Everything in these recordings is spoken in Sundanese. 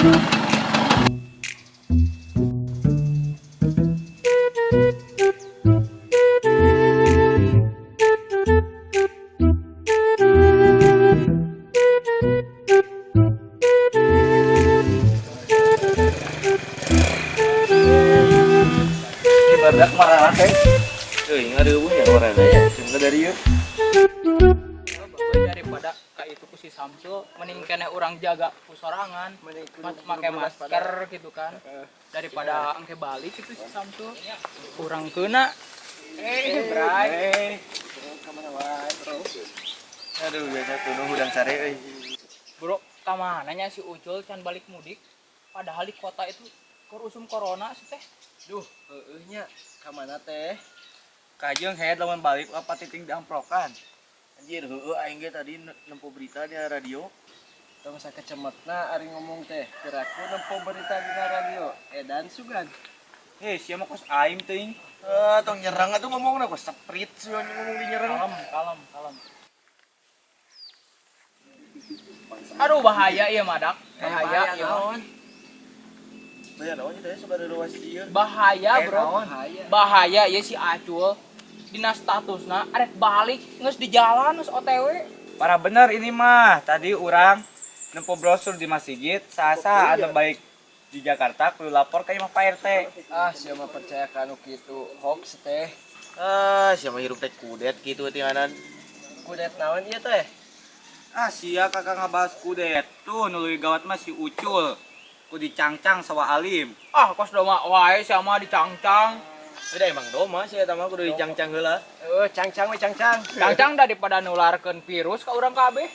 Ini barudak marah teh. Euy, ngareuweuh ya warna ya. Cenah dari ieu. Daripada ka itu ku si Samsul, mending kene urang jaga ku sorangan, make masker gitu kan, daripada engke balik itu si Samsul kurang kena. Bray. Aduh, biasa kuno hudang sare euy. Bro, kamana nya si Ucul can balik mudik, padahal di kota itu keur usum corona sih teh. Duh, heueuh nya, ka mana teh? Kajeng head lamun balik apa titing diamprokan. Anjir, heueuh aing ge tadi nempo berita di radio. Tong sakecemetna ari ngomong teh, kiraku nempo berita dina radio. Edan sugan. Heh, sia mah kos aing teuing. Ah, tong nyerang atuh ngomongna kos seprit sia ngomong di nyerang. Kalem, kalem, kalem. Aduh, bahaya ieu madak, bahaya ieu mah. Bahaya naon teh sok ada luas ieu. Bahaya, bro. Bahaya. Bahaya ya si Acul, dina statusna arek balik geus di jalan, geus OTW. Parah bener ini mah. Tadi orang nempo brosur di masjid, sasa ada baik di Jakarta kudu lapor ke imah Pak RT. Ah, sia mah percaya ka nu kitu, hoax teh. Ah, sia mah hirup teh kudet kitu tinganan. Kudet naon ieu teh? Ah, sia kakak ngabahas kudet. Tuh nu leuwih gawat mah si Ucul. Ku dicangcang sawa alim. Ah, kos doma wae sama dicangcang. Udah emang doma sia eta mah kudu dicangcang heula. Eh, cangcang we cangcang. Cangcang daripada nularkeun virus ka urang kabeh.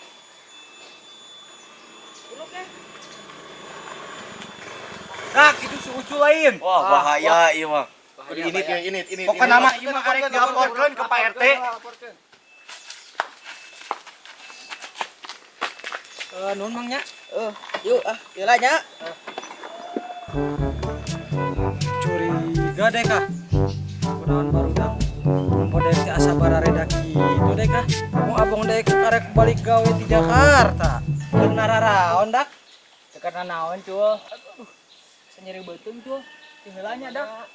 Nah, itu si Ucul lain. Wah, bahaya ieu mah. Kudu Bahaya, ini bahaya. ini ini. Pokokna mah ieu mah arek dilaporkeun ke Pak RT. Eh, nuhun Mang nya. Yuk ah, yelah nya. Curiga deh kah, kunaon barudak nempo dek teh asa barareda kitu deh kah, abong abong dek arek balik gawe di Jakarta keur nararaon dak. Teu karena naon, Cul. Aduh, asa nyeri beuteung, Cul. Tinggalnya dak.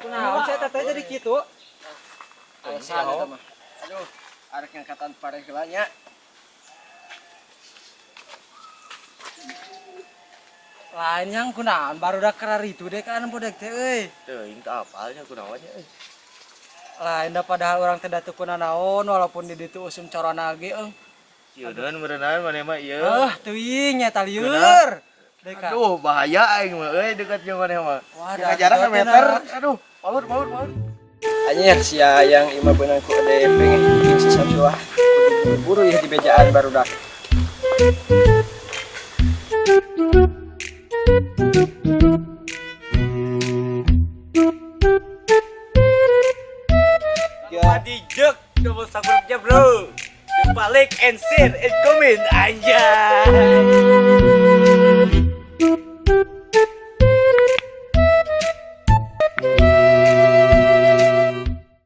Kunaon saya teh jadi kitu? Alasan eta mah. Aduh, arek ngangkatan pare heula nya. Lain yang kunaon barudak kerar itu deh kah nempo dek teh euy. Teuing teu apalnya kunaon nya euy. Lain da padahal urang teh datu kunanaon walaupun di ditu usum corona ge euy. Cieudeun meureunaan maneh mah ieu. Eh, teuing nya talieur. Dek kah. Aduh, bahaya aing mah euy dekat jeung maneh mah. Wah, Jaga jarak dah, meter. Aduh, paur paur paur. Anjir, sia yang imah beunang ku ODP jeung si Samsul ah. Kudu buru-buru ya di bejaan barudak. Padi jek double subscribe-nya, bro. Lupa like and share and comment anjay.